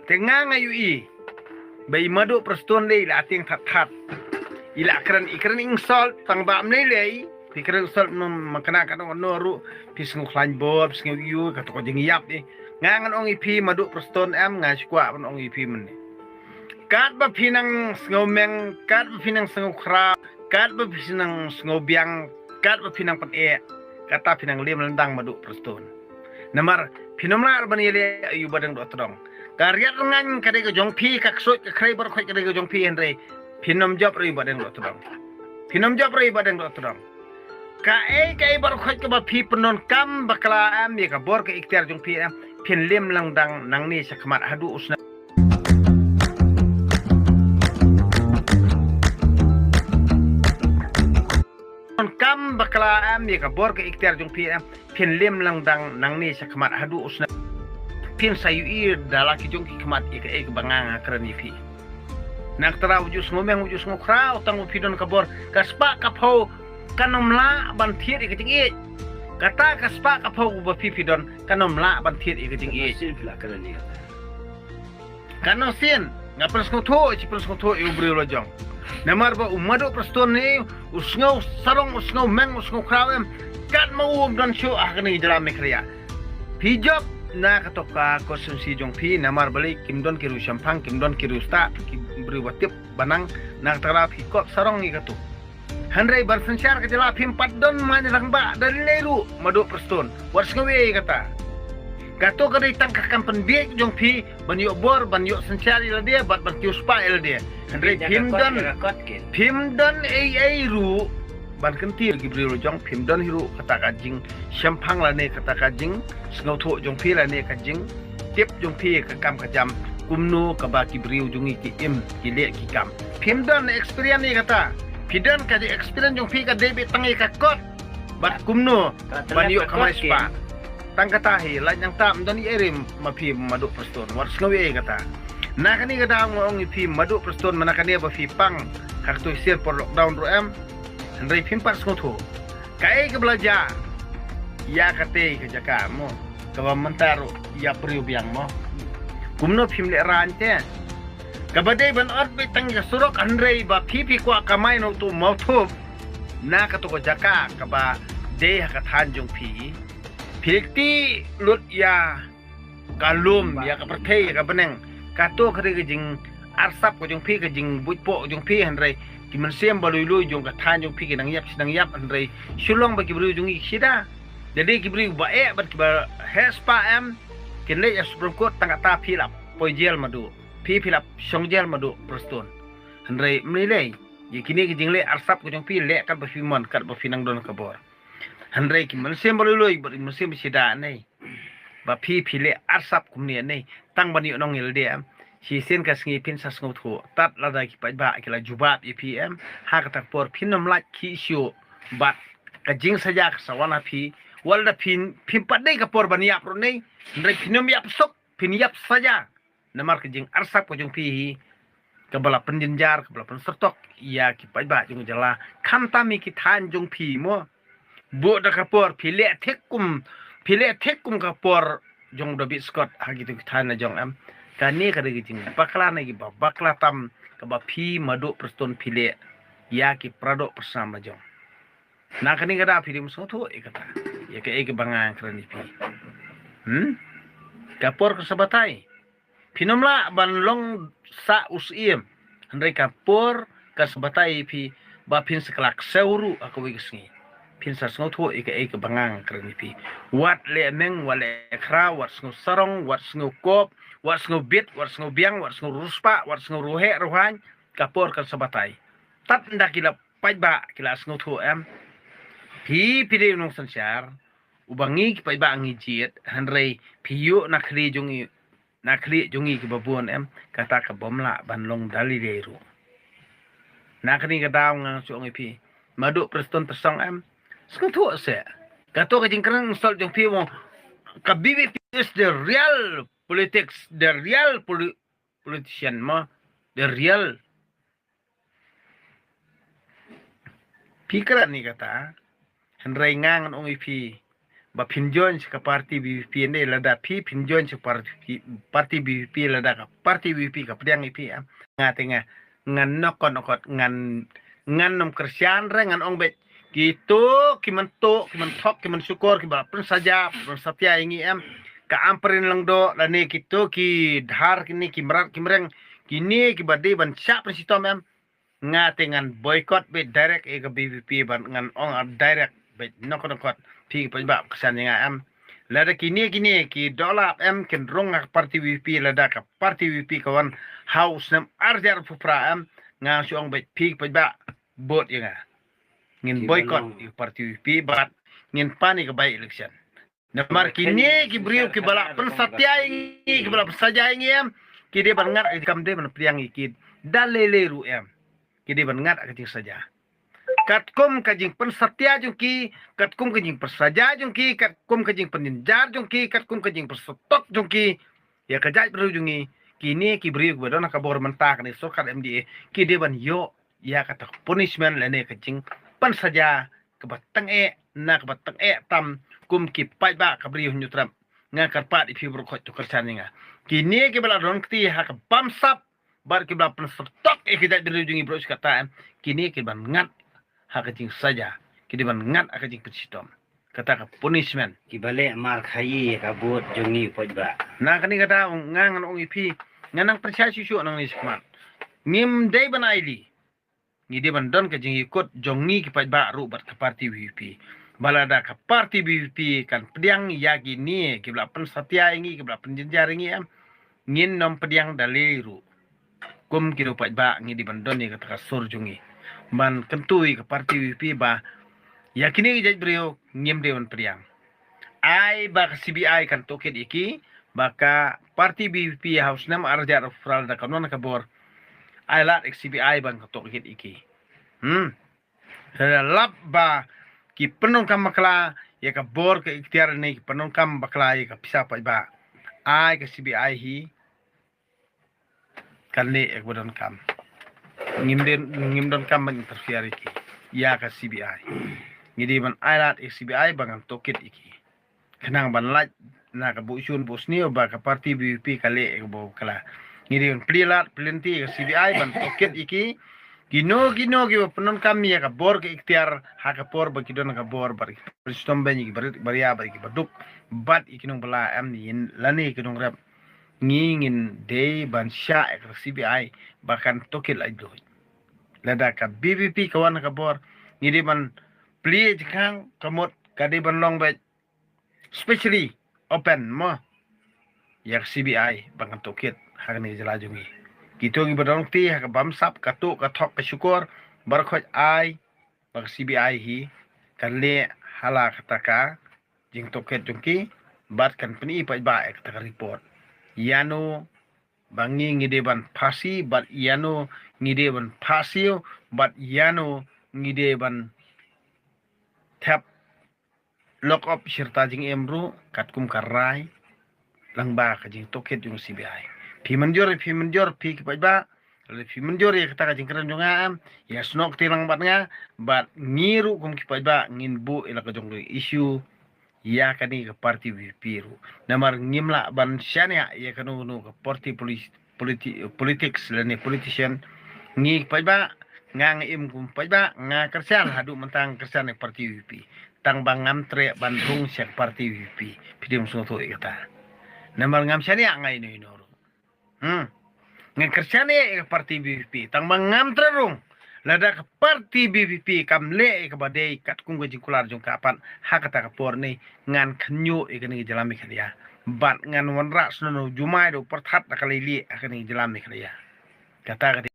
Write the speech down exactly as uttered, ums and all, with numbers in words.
Te nga nga ïohi ba i Madu Prestone dei i la tieng that that. I la kren, i kren insult, tang ba mlei lei. Phi kren insult, no, ma kane kano kano ruh phi sngew khlaiñ bor, phi sngew ïohi kato ka jingïap i. Nga ngan ong ïa phi Madu Prestone em, nga shu kwah ban ong ïa phi mynne. Katba phi nang sngew meng, katba phi nang sngew khraw, katba phi nang sngew biang, katba phi nang pyneh, kata phi nang lem lyndang Madu Prestone. Namar phin ym lah ban ïaleh ïa u badeng doh tdong. Ka riat rngaiñ ka dei ka jong phi, ka ksuid ka khrei baroh khoit ka dei ka jong phi, hynrei phin ym jop ruh ïa u badeng doh tdong. Phin ym jop ruh ïa u badeng doh tdong. Kaei kaei baroh khoit kaba phi pyndonkam bakla em, ïa ka bor ka iktiar jong phi em, phin lem lyndang nangne shakhmat haduh u snem. Pyndonkam bakla em, ïa ka bor ka iktiar jong phi em, phin lem lyndang nangne shakhmat haduh u snem. Phin sa ïohi da la ki jong ki khmat ïa kaei kaba nga nga kren ïa phi. Na kata u ju sngew meng, u ju sngew khraw, tang u phi don ka bor, ka spah ka phew kan ym lah ban thied ïa ka jingïeit. Kata ka spah ka phew ba phi phi don kan ym lah ban thied ïa ka jingïeit. Kan ym sien, nga pynsngewthuh, shi pynsngewthuh ïa u briew la jong. Namar ba u Madu Prestone ne, u sngew sarong, u sngew meng, u sngew khraw em, katma u ym don shuh ha kane ka jylla Meghalaya. Phi jop na kato ka constituency jong phi, namar balei kim don ki riew shemphang, kim don ki riew stad, ki briew ba tip ba nang, na kata ka daw phi kot sarong ïa kato. Hynrei ban synshar ka jylla phim pat don main rangbah da lei ruh Madu Prestone. Wat sngew ïa kata. Kato ka dei tang ka kam pynbiej jong phi ban ïoh bor, ban ïoh synshar ïa lade, bad ban kiew spah ïa lade. Hynrei phim don, phim don ei ei ruh ban kyntiew ki briew la jong, phim don hi ruh kata ka jingshemphang lane kata ka jingsngewthuh jong phi lane ka jingtip jong phi ka kam ka jam kumno kaba ki briew jong ngi ki im ki leh ki kam. Phim don experience ïa kata. Phi don ka jing experience jong phi ka dei beit tang ïa ka kot bad kumno ban ïoh kamai spah. Tang kata hi, lait nangta ym don ei ei ruh ma phi Madu Prestone, wat sngew ïa kata. Na kane ka daw nga ong ïa phi Madu Prestone, ma na kane ba phi pang ha kato sien por lockdown ruh em. Hynrei phim pat sngewthuh kaei kaba la jia ïa katei ka jaka mo, kaba mynta ruh ïap briew biang mo. Kumno phim lehraiñ te? Kaba dei ban ot beit tang ka surok, hynrei ba phi phi kwah kamai na uto u mawthup na kato ka jaka kaba dei ha ka thaiñ jong phi. Phi leit lut ïa ka lum, ïa ka pyrthei, ïa ka bneng. Kato ka dei ka jingarsap ka jong phi, ka jingbuit poh ka jong phi, hynrei ki mynsiem ba lui lui jong ka thaiñ jong phi ki nang ïap shi nang ïap, hynrei shu long ba ki briew jong ngi ki shida. Lada dei ki briew ba eh bad kiba heh spah em, kin leit ïa Supreme Court, tang kata phi la poi jel Madu, phi phi la shong jel Madu Prestone. Hynrei ym lei lei, ïa kine ki jingleh arsap ka jong phi leh katba phi mon, katba phi nang don ka bor. Hynrei ki mynsiem ba lui lui bad ki mynsiem ba shida ne, ba phi phi leh arsap kumne ne, tang ban ïoh nong ïalade em. Shisien ka sngi phin sa sngewthuh, tad lada ki paidbah ki la jubab ïa phi em, ha kata ka por phin ym lait khih shuh bad ka jingsaja ka sa wan ha phi. Wat lada phin, phim pat dei ka por ban ïap ruh ne, hynrei phin ym ïap suk, phin ïap saja. Namar ka jingarsap ka jong phi hi kaba la pynjynjar, kaba la pynsyrtok ïa ki paidbah jong ka jylla, khamtam ïa ki thaiñ jong phi mo. Bud da ka por phi leh thik kum, phi leh thik kum ka por jong u David Scott ha kito ki thaiñ la jong em. Kane ka dei ka jingbakla na kiba bakla tam kaba phi Madu Prestone phi leh ïa ki paradoh parasnam la jong. Na kane ka daw phi dei ban sngewthuh ïa kata, ïa kaei kaba nga kren ïa phi. Hmm? Ka por kan sa batai. Phin ym lah ban long sah u syiem. Hynrei ka por kan sa batai ïa phi ba phin sa kylla ksew ruh ha kawei ka sngi. Phin sa sngewthuh ïa kaei kaba nga kren ïa phi. Wat leh meng, wat leh khraw, wat sngew sarong, wat sngew kop, wat sngew bit, wat sngew biang, wat sngew riewspah, wat sngew riewheh riewhaiñ, ka por kan sa batai. Tad ynda ki la paidbah ki la sngewthuh em. Phi phi dei u nongsynshar uba ngi ki paidbah ngi jied, hynrei phi ïuh na khlieh jong ngi, na khlieh jong ngi kiba bun em, kata ka bym lah ban long da lei lei ruh. Na kane ka daw nga shu ong ïa phi, Madu Prestone Tynsong em, sngewthuh seh. Kato ka jingkren insult jong phi mo, ka B B P is the real politics, the real poli-, politician mo, the real. Phi kren ïa kata, hynrei nga ngan ong ïa phi, ba phin join sha ka party VPP ne, lada phi phin join sha ka party, party VPP, lada ka party VPP ka pdiang ïa phi, em. Nga te nga, ngan nok kon okot, ngan, ngan nym kyrshan re, ngan ong beit, kito ki man tuh, ki man thok, ki man shukor, kiba pynsaja, pynsatia ïa ngi, em. Ka Ampareen Lyngdoh lane kito ki Dhar, kine ki Mrad, ki Mreng, kine kiba dei ban shah pynshitom, em. Nga te ngan boycott beit direct ïa ka VPP, ban ngan ong direct beit, nok kon okot, phi ki paidbah kyrshan ïa nga, em. Lada kine, kine ki dohnud, em, kin rung ha ka party VPP, lada ka party VPP ka wan ha u snem ar hajar arphew phra, em, nga shu ong beit, phi ki paidbah, vote ïa nga. Ngin boycott ïa ka party VPP, bad ngin pan ïa ka by election. Namar kine ki briew kiba la pynsatia ïa ngi, kiba la pynsaja ïa ngi, em, ki dei ban ngat, kam dei ban pdiang ïa ki da lei lei ruh, em. Ki dei ban ngat ka jingsaja. Katkum ka jingpynsatia jong ki, katkum ka jingpynsaja jong ki, katkum ka jingpynjynjar jong ki, katkum ka jingpynsatok jong ki ïa ka jaitbynriew jong ngi, kine ki briew kiba don ha ka bor mynta, kane sorkar MDA, ki dei ban ïoh ïa kata ka punishment lane ka jingpynsaja kaba tyngeh, na kaba tyngeh tam kum ki paidbah ka Bri u Hynñiewtrep. Nga kyrpad ïa phi baroh khoit to kyrshan ïa nga. Kine kiba la don kti ha ka bamsap bad kiba la pynsatok ïa ka jaitbynriew jong ngi baroh shi katta, em, kine ki dei ban ngat ha ka jingsaja, ki dei ban ngat ha ka jingpynshitom. Kata ka punishment. Kiba leh markhaïi ïa ka vote jong ngi paidbah. Na kane kata nga ngan ong ïa phi, nga nang pyrshah shuh shuh nangne shakhmat. Ngim dei ban ailad. Ngi dei ban don ka jingïakut jong ngi ki paidbah ruh bad ka party VPP. Ba lada ka party VPP kan pdiang ïa kine kiba la pynsatia ïa ngi, kiba la pynjynjar ïa ngi, em, ngin nym pdiang da lei ruh. Kum kito paidbah ngi dei ban don ïa kata ka sur jong ngi ban kyntu ïa ka party VPP ba ïa kine ki jaitbynriew ngim dei ban pdiang. Ai ba ka CBI kan tohkit ïa ki, ba ka party VPP ha u snem ar hajar arphew phra da ka don ka bor. Ai lad ïa ka CBI ban ka tohkit ïa ki. Hmm. Lada lap ba ki pyndonkam bakla ïa ka bor ka iktiar ne ki pyndonkam bakla ïa ka pisa paidbah, ai ka CBI hi kan leh ïa kaba donkam. Ngim don, ngim donkam ban interfere ïa ki, ïa ka CBI. Ngi dei ban ai lad ïa ka CBI ban kan tohkit ïa ki. Khnang ban lait na ka buh shun buh sniew ba ka party VPP ka leh ïa kaba bakla. Ngi dei ban plie lad plie lynti ïa ka CBI ban tohkit ïa ki. Kino kino kiba pyndonkam ïa ka bor ka iktiar ha ka por ba ki don ka bor, bad ki pynshitom bein ïa ki barit baria, bad ki baduk, bad ïa ki nongbylla, em, ne lane ki nongrep. Ngi ngin dei ban shah ïa ka CBI ba kan tohkit laitluid. Lada ka VPP ka wan ha ka bor, ngi dei ban plie jingkhang, ka mut ka dei ban long beit specially open mo ïa ka CBI ba kan tohkit ha kane ka jylla jong ngi. Kito kiba don kti ha ka bamsap, ka tuh, ka thok, ka shukor, baroh khoit ai ba ka CBI hi kan leh ha la kata ka jingtohkit jong ki bad kan pyni paidbah ïa kata ka report. Ïano ba ngi ngi dei ban phasi bad ïano ngi dei ban phasi bad ïano ngi dei ban thep lock up shi rta jingim ruh katkum ka rai lyngba ka jingtohkit jong ka CBI. Phi mynjur, phi mynjur, phi ki paidbah, lada phi mynjur ïa kata ka jingkren jong nga, em, ïa snoh kti lang bad nga, bad ngi ruh kum ki paidbah ngin buh ïa la ka jong ka issue ïa kane ka party VPP ruh. Namar ngim lah ban shaniah ïa kano kano ka party polis-, politi-, politics lane politician. Ngi paidbah, nga nga im kum paidbah, nga kyrshan haduh mynta nga kyrshan ïa ka party VPP. Tang ba ngam treh ban rung sha ka party VPP. Phi dei ban sngewthuh ïa kata. Namar ngam shaniah nga ïa ino ino ruh. Hmm. Ngan kyrshan ïa ka party VPP. Tang ba ngam treh rung. Lada ka party VPP kam leh ïa kaba dei katkum ka jingkular jong ka pat ha kata ka por ne ngan khynñiuh ïa kane ka jylla Meghalaya. Bad ngan wanrah snoh u jumai da u pyrthat da ka leilieh ha kane ka jylla Meghalaya. Kata ka dei